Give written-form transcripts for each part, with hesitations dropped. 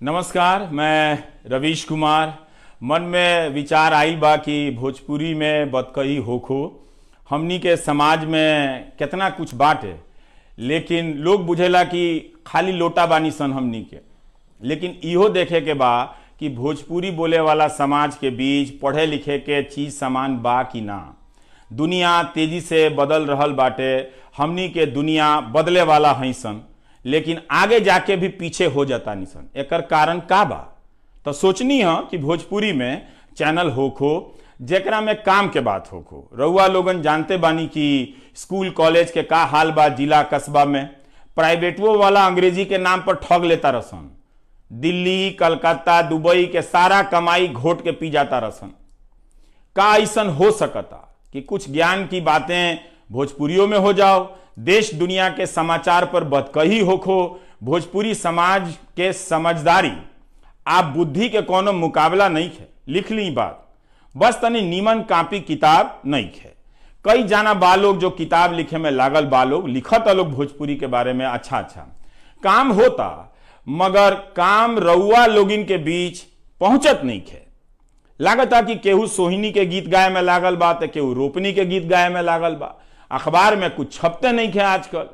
नमस्कार, मैं रवीश कुमार। मन में विचार आइल बा कि भोजपुरी में बतकही होखो। हमनी के समाज में केतना कुछ बाटे, लेकिन लोग बुझेला कि खाली लोटा बानी सन हमनी के। लेकिन इहो देखे के बा कि भोजपुरी बोले वाला समाज के बीच पढ़े लिखे के चीज सामान बा कि ना। दुनिया तेजी से बदल रहल बाटे, हमनी के दुनिया बदले वाला हई सन, लेकिन आगे जाके भी पीछे हो जाता निसन। एकर कारण का बा? तो सोचनी है कि भोजपुरी में चैनल होखो जेकरा में काम के बात होखो। रउआ लोगन जानते बानी कि स्कूल कॉलेज के का हाल बा। जिला कस्बा में प्राइवेटो वाला अंग्रेजी के नाम पर ठग लेता रसन। दिल्ली, कलकत्ता, दुबई के सारा कमाई घोट के पी जाता रसन। का ऐसन हो सकता कि कुछ ज्ञान की बातें भोजपुरियों में हो जाओ, देश दुनिया के समाचार पर बतकही होखो? भोजपुरी समाज के समझदारी आ बुद्धि के कोनो मुकाबला नहीं है। लिख ली बात, बस तनी नीमन कापी किताब नहीं है। कई जाना बा लोग जो किताब लिखे में लागल बा लोग, लिखत लोग भोजपुरी के बारे में अच्छा अच्छा काम होता, मगर काम रउआ लोगिन के बीच पहुंचत नहीं है। लागता कि केहू सोहिनी के गीत गाए में लागल बा तो केहू रोपनी के गीत गाए में लागल बा। अखबार में कुछ छपते नहीं थे आजकल,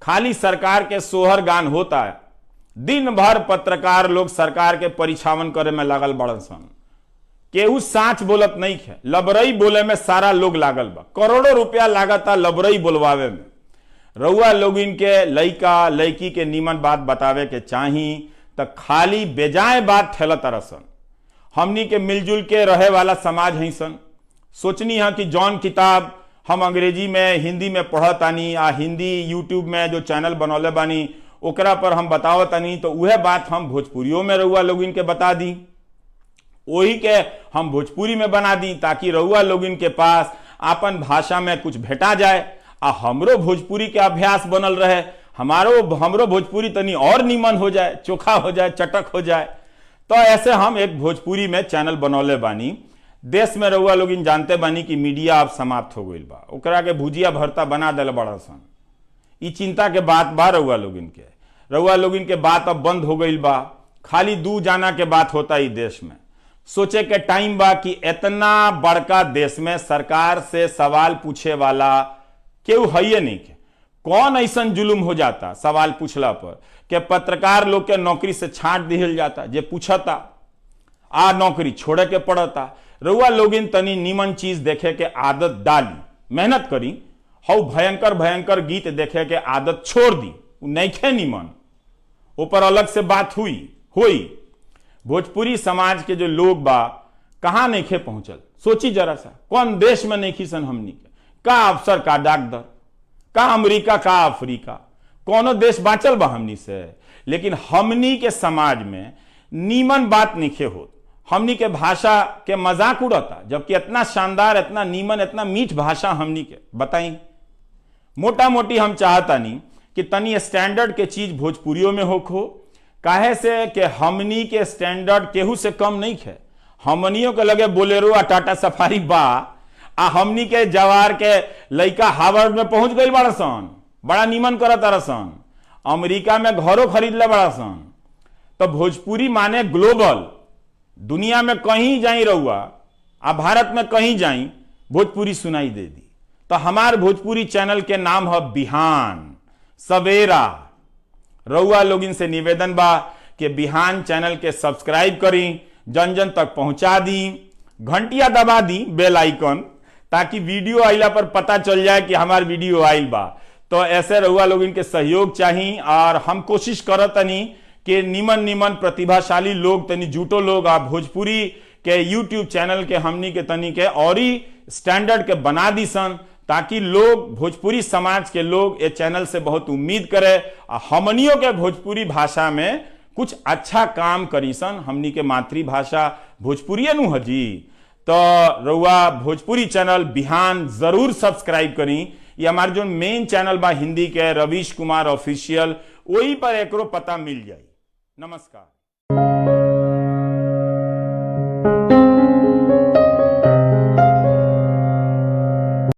खाली सरकार के सोहर गान होता है। दिन भर पत्रकार लोग सरकार के परिछावन करे में लागल बड़न सन। केहू साच बोलत नहीं है, लबरई बोले में सारा लोग लागल बा। करोड़ों रुपया लागता लबरई बोलवावे में। रउआ लोग इनके लइका लइकी के नीमन बात बतावे के चाही त खाली बेजाय बात ठेलत रसन। हमनी के मिलजुल के रहे वाला समाज है सन। सोचनी है कि जौन किताब हम अंग्रेजी में हिंदी में पढ़तानी आ हिंदी यूट्यूब में जो चैनल बनौले बानी ओकरा पर हम बतावतानी, तो उहे बात हम भोजपुरियों में रउआ लोगिन के बता दी, वही के हम भोजपुरी में बना दी, ताकि रउआ लोगिन के पास आपन भाषा में कुछ भेटा जाए आ हमरो भोजपुरी के अभ्यास बनल रहे, हमारो हमरो भोजपुरी तनी और नीमन हो जाए, चोखा हो जाए, चटक हो जाए। तो ऐसे हम एक भोजपुरी में चैनल बनौले बानी। देश में रउआ लोगिन जानते बानी कि मीडिया अब समाप्त हो गईल बा, ओकरा के भुजिया भरता बना दिल बड़ा सन। ई चिंता के बात बा रउआ लोगिन के। रउआ लोगिन के बात अब बंद हो गईल बा, खाली दू जाना के बात होता ई देश में। सोचे के टाइम बा कि इतना बड़का देश में सरकार से सवाल पूछे वाला केहू है नहीं के। कौन ऐसा जुलुम हो जाता सवाल पूछला पर के पत्रकार लोग के नौकरी से छांट दिहल जाता, जे पूछता आ नौकरी छोड़े के पड़ता। रउआ लोगिन तनी नीमन चीज देखे के आदत डाली, मेहनत करी। हऊ भयंकर भयंकर गीत देखे के आदत छोड़ दी, उ नइखे नीमन, ऊपर अलग से बात हुई हुई। भोजपुरी समाज के जो लोग बा कहाँ नइखे पहुंचल, सोची जरा सा, कौन देश में नइखी सन हमनी के? का अफसर, का डाकदर, का अमेरिका, का अफ्रीका, कोनो देश बाचल बा हमनी से? लेकिन हमनी के समाज में नीमन बात नइखे होत। हमनी के भाषा के मजाक उड़ता, जबकि इतना शानदार, इतना नीमन, इतना मीठ भाषा हमनी के। बताई, मोटा मोटी हम चाहता नहीं कि तनी स्टैंडर्ड के चीज भोजपुरियों में होखो, काहे से कि हमनी के स्टैंडर्ड केहू से कम नहीं है। हमनियों के लगे बोलेरो आ टाटा सफारी बा, आ हमनी के जवार के लइका हार्वर्ड में पहुंच गई बड़ा सन, बड़ा नीमन करत सन, अमेरिका में घरों खरीद ले बड़ा सन। तो भोजपुरी माने ग्लोबल। दुनिया में कहीं जाई रहुआ आ भारत में कहीं जाई, भोजपुरी सुनाई दे दी। तो हमार भोजपुरी चैनल के नाम है बिहान सवेरा। रउआ लोगिन से निवेदन बा कि बिहान चैनल के सब्सक्राइब करी, जन जन तक पहुंचा दी, घंटिया दबा दी, बेल आइकन, ताकि वीडियो आइला पर पता चल जाए कि हमार वीडियो आइल बा। तो ऐसे रउआ लोगिन के सहयोग चाही और हम कोशिश करतनी कि निमन निमन प्रतिभाशाली लोग तनी जुटो लोग आ भोजपुरी के यूट्यूब चैनल के हमनी के तनी के और ही स्टैंडर्ड के बना दी सन, ताकि लोग, भोजपुरी समाज के लोग ये चैनल से बहुत उम्मीद करे आ हमनियों के भोजपुरी भाषा में कुछ अच्छा काम करी सन। हमनी के मातृभाषा भोजपुरी नु हजी। तो रउआ भोजपुरी चैनल बिहान जरूर सब्सक्राइब करी। ये हमारे जो मेन चैनल बा हिंदी के, रवीश कुमार ऑफिशियल, वही पर एकरो पता मिल जाई। नमस्कार।